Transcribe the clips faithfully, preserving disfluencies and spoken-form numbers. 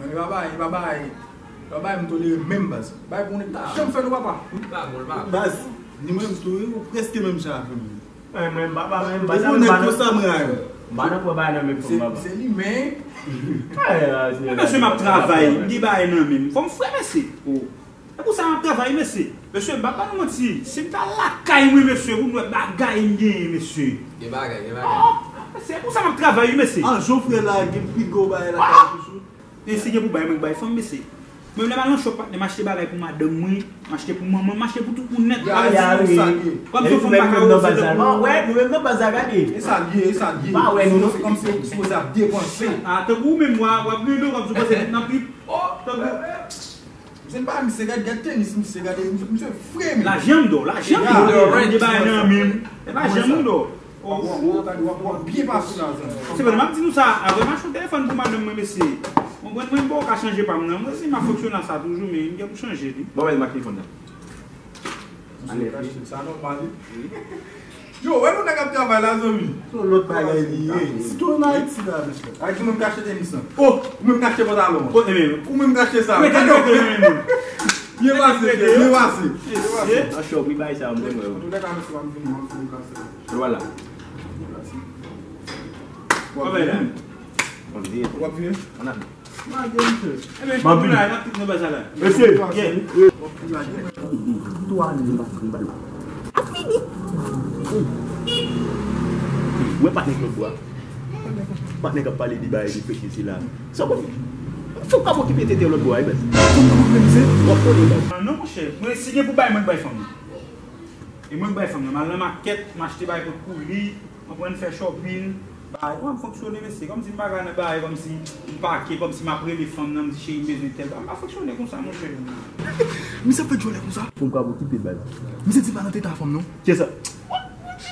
E pa bay, e pa bay. E pa bay m tolere menm baz. Bay pou nèg ta janm fè nou papa. Li pa bon, li pa bon. Baz, ni mwen m tou wi, ou prèske menm jan avè m. Mwen, mwen, m pa, mwen, m pa, sa mwen pa nan, m pa nan pran bagay nan men fanm papa. Se li men. Men mesye m ap travay, m gen bagay nan men m. Fò m fre mesye. E pou sa m ap travay mesye. Mesye, m pa ba nou manti. Si m ta lakay mwen mesye, pou m wè bagay m genyen mesye. Gen bagay, gen bagay. Se pou sa m ap travay wi mesye. An jan w fre la, gen pi gwo bagay lakay ou toujou. E si gen pou bay, mwen k bay fanm mesye. Mwen lè m al nan shop patnè, m achte bagay pou madanm mwen, m achte pou manman m, m achte pou tout moun nèt. Kòm si fanm pa ka repoze tankou. Wè, nou menm nan baz la gade. E sa l ye, e sa l ye. Pa wè nou non. Kòm si w sipoze ap depanse. A, tankou ou menm w ap gade w kòm si w panse tout nan trip. Tankou. Misye pa misye gade, gade tenis misye gade, misye fre men. Lajan m do, lajan m do. Gen bagay nan men m. Lajan m do. Ou ap byen pase la zanmi. Se vre, m ap di nou sa, avè m achte yon telefòn pou madanm mwen mesye. Mwen mwen mwen pa ka chanje pa m nan. Mwen se m ap fonksyone a sa toujou men m gen pou chanje li. Bon, men m ak telefòn nan. Ale. Sa nòmal wi. Yo, wè nou nèg ap travay la zanmi. Se yon lòt bagay li ye. Sitou an Ayiti la mesye. Ayiti ou menm k achte tenis lan. Oh, ou menm k achte pantalon an. Ou menm k achte sa. Byen pase, byen pase. An chòk wi bay sa mwen wè. Antouka mesye m ap vini, m ap vini kase. Vwala. W ap vini? W ap vini? An ap. Mwen gen misye. Ebyen, m ap vini. Mesye. Tou ane m pa fini bay. Ou wè patnè k lòt bò a? Patnè k ap pale de bagay de fèt sila. Sa w konn? Fòk w ap okipe tete lòt bò a wi baz. Fòk w ap okipe misye. W ap konnen baz. Non monchè, mwen si gen pou bay mwen k bay fanm nan. E mwen k bay fanm nan. M al nan makèt, m achte bagay kot pou li. Mwen pran fè shopping, bagay, mwen ap fonksyone mesye, kòmsi m pa ka nan bagay, kòmsi m pake, kòmsi m ap rele fanm nan, m di cheri m bezwen tèl bagay, m pa fonksyone konsa monchè. Misye ap fè djòlè konsa. Fanm ka okipe baz. Misye di pa nan tete a fanm non. Kiyès sa?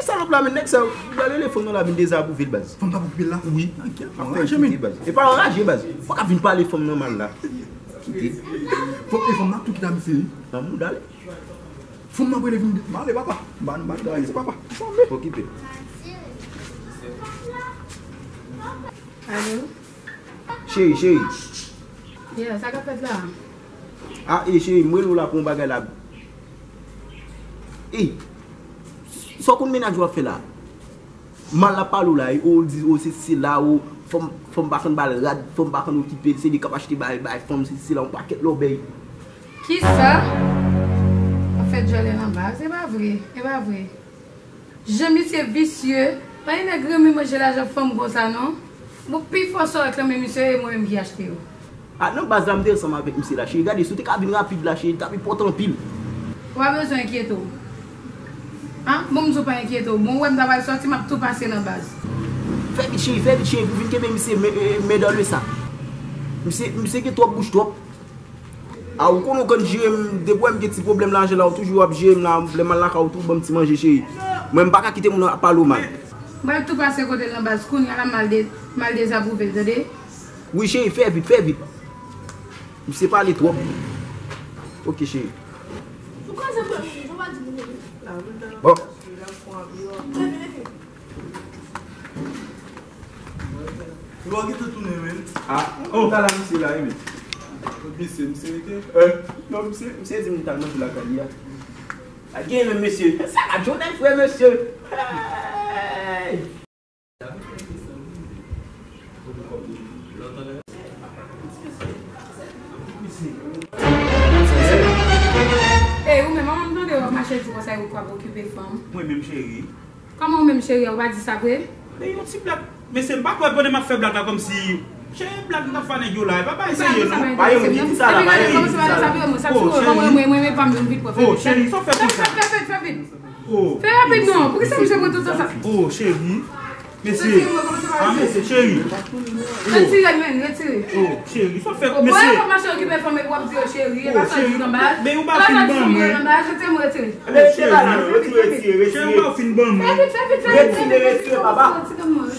Salòp la men nèg sa, l al rele fanm nan la vin dezapwouve l baz. Fanm pa okipe l la? Wi. Ap fè l kite baz. E pa anraje baz. Fòk ap vin pale fanm nan mal la. Kite. Fòk e fanm nan tou kite a misye wi. Nan mouda l. Fanm nan ap rele vin m ale papa. M pa nan bagay se papa. Okipe. Alo? Cheri, cheri. Yeah, sa k ap fèt la? A e cheri, m rele w la pou yon bagay la. E, sa w konn mennaj ou ap fè la? Mal l ap pale w la wi, o l di o se sila, o fanm, fanm pa konn ba l rad, fanm pa konn okipe l, se li k ap achte bagay bay fanm, se sila, yon pakèt lòbèy. Kisa? Ap fè djòlè nan baz, e pa vre, e pa vre. Jan misye visye, pa gen nèg renmen manje lajan fanm konsa non. Bon, pifò sa w reklame misye, e mwen menm ki achte yo. A nan baz la m te ansanm avèk misye la cheri, gade si w te ka vin rapid la cheri, li t ap enpòtan anpil. Ou pa bezwen enkyete w. A, bon m di w pa enkyete w, bon ou wè m ta pral sòti, m ap tou pase nan baz. Fè vit cheri, fè vit cheri, pou vin kenbe misye men, men dan le sa. Misye, misye gen twòp bouch twòp. A ou konnen ou konn jere m, depi w wè m gen ti pwoblèm lajan la, ou toujou ap jere m la, lè m al lakay ou tou ban m ti manje cheri. Mwen m pa ka kite moun ap pale w mal. M pral tou pase kote l nan baz kounye a la, m al de, m al dezapwouve l tande. Wi cheri, fè vit, fè vit. Misye pale twòp. Oke cheri. Bon. Lwa gentan tounen menm. A, oh, tala misye la wi men. Misye, misye rete. Non, misye, misye di m li t al manje lakay li a. A gen menm mesye. Sa ka jwenn frè mesye. Hey! Ey, ou menm, manman m tande w ap mache di konsa, ou kwè w ap okipe fanm. Mwen menm, cheri. Kòman ou menm, cheri a, ou pa di sa vre? Men yon ti blag. Mesye, m pa kwè pandan m ap fè blag la kòmsi. Cheri, blag m t ap fè nèg yo la, e pa bagay serye non. Pa yon ki di sa la, pa yon ki di sa la. Oh, cheri. Oh, cheri, sa w fè konsa? Fè vit, fè vit, fè vit. Oh. Fè rapid non, poukisa misye pran tout tan sa? Oh, cheri. Mesye. A mesye, cheri. Retire l, men, retire. Oh, cheri, sa w fè, mesye. Bon, e pa mache okipe fanm epi w ap di yo cheri, e pa sa l di nan baz. Men ou pa fin ban mwen. Retire m, retire. Retire la, retire, retire, retire. Cheri, ou pa fin ban mwen. Fè vit, fè vit, fè vit. Retire, retire, papa.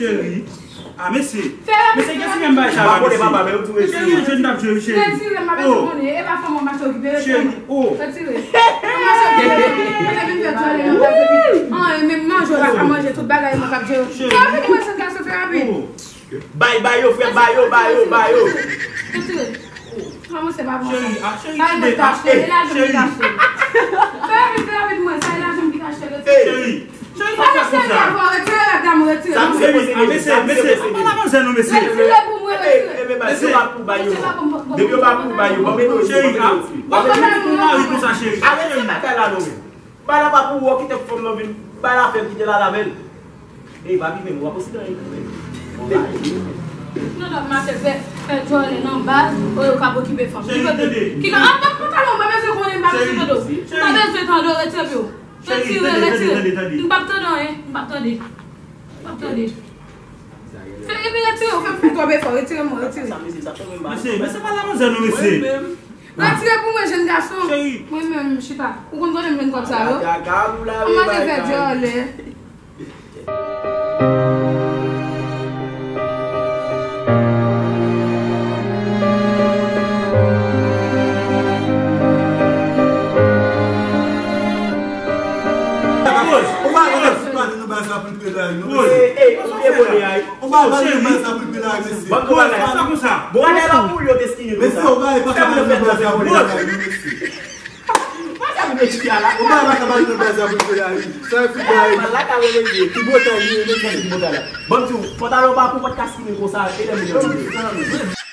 Cheri. A mesye. Mesye, gen si menm bay sa la, mesye. Cheri, yon jèn t ap jwe, cheri. Retire, m pa bezwen konnen. E pa fanm ou mache okipe, retire. Cheri, oh. Retire. Ou mache okipe, mwen te vin fè djòlè nan baz epi. An, e menm manje ou pa ka manje, tout bagay mwen k ap jere. Fè rapid, mwen se gason, fè rapid. Bay, bay yo, frè, bay yo, bay yo, bay yo. Retire. Kòman se pa bon sa? Cheri, ah, cheri, tande, ah, cheri. Fè rapid, fè rapid, mwen, sa e lajan m ki ta achte, retire. Cheri, cheri, pa fè konsa. Retire rad la, mwen, retire. Cheri, ah, mesye, mesye, pa la manzè non, mesye. Retire pou mwen, retire. Mesye, depi yo pa pou ba yo, depi yo pa pou ba yo, bon, mete yo, cheri, ah, pa fè bagay pou mari konsa, cheri. Arete bagay la non, men. Bagay la pa pou ou, kite fanm nan vin bay la fè l, kite l al avè l. Ey, papi, men w ap osi nan yon. Non, non, mache fè, fè djòlè nan baz, ou yo k ap okipe fanm. Cheri, tande. Ki ka, ah, pa, pa, pa, non, m pa bezwen konnen, m pa bezwen tande w. M pa bezwen tande w, retire pye w. Retire, retire. M p ap tande anyen, m p ap tande. M p ap tande. Fè, epi retire, ou fè m fè twòp efò, retire mwen, retire. Mesye, mesye, pa la manzè non, mesye. Retire pou mwen, jèn gason. Cheri. Mwen menm, chita. Ou konn kote m jwenn kòb sa yo? An manje fè djòlè. Ou pa, ou pa, ou pa, nou ba sa pou l peye la, nou. Ey, ey, ou debòde a. Ou pa, ou pa, nou ba sa pou l peye la, mesye. Bon, bon, sa konsa. Bon, ann al pou yo te skinny konsa. Mesye, ou pa, ou pa, nou ba sa pou l peye la, mesye. Ou pa, ou pa, nou ba sa pou l peye la, sa e fout bagay. Mal la ka rele ye. Ki botay li, mesye, ki botay la. Bon, ti, pantalon pa pou, pa t ka skinny konsa, e lè moun yo.